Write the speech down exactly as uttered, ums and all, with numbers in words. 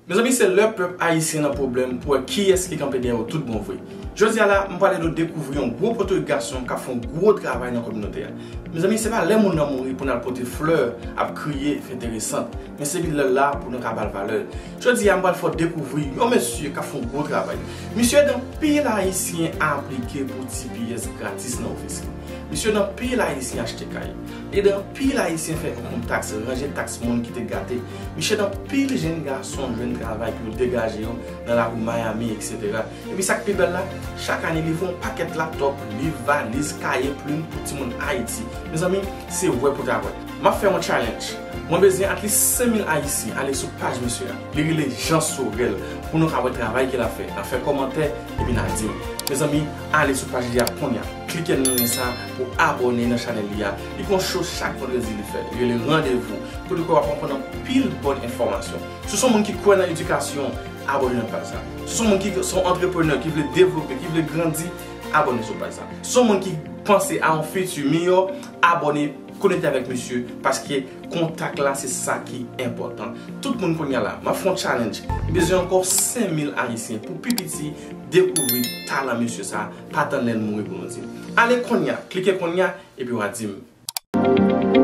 Mezanmi, se lè pèp ayisyen nan pwoblèm pou wè kiyès ki kanpe dèyè yo tout bon vre. Jodi a la, m prale nou dekouvri yon gwo potorik gason k ap fè yon gwo travay nan kominote a. Mezanmi, se pa lè moun nan mouri pou n al pote flè, ap kriye, fè enteresant, men se vin lè l la pou nou ka ba l valè. Jodi a, m pral fè w dekouvri yon mesye k ap fè yon gwo travay. Misye ede anpil ayisyen aplike pou T P S gratis nan ofis li. Misye ede anpil ayisyen achte kay. Li ede anpil ayisyen fè enkonm taks, ranje taks moun ki te gate. Misye ede anpil jenn gason jwenn travay pou yo degaje yo nan lari Miami, et cetera. Epi sa k pi bèl la, chak ane li voye yon pakèt laptòp, liv, valiz, kaye, plim pou timoun Ayiti. Mezanmi, se wè pou ta wè. M ap fè yon challenge. Mwen bezwen at least senk mil ayisyen ale sou paj misye a. Li rele Jean Sorel. Pou nou ka wè travay ke l ap fè. N a fè kòmantè, epi n a di m. Mezanmi, ale sou paj li a kounye a. Klike nan lyen sa pou abòne nan chanèl li a. Li gon show chak vandredi li fè. Li rele Randevou. Kote ke w ap aprann anpil bòn enfòmasyon. Si w se yon moun ki kwè nan edikasyon, abòne nan paj sa. Si w se yon moun ki se yon antreprenè, ki vle devlope, ki vle grandi, abòne sou paj sa. Si w se yon moun ki panse a yon fiti miyò, abòne, konekte avèk misye, paske kontak la se sa ki enpòtan. Tout moun kounye a la, m ap fè yon challenge. M bezwen ankò senk mil ayisyen pou pi piti dekouvri talan mesye sa, pa tann lè l mouri pou nou di m. Ale kounye a, klike kounye a, epi w a di m.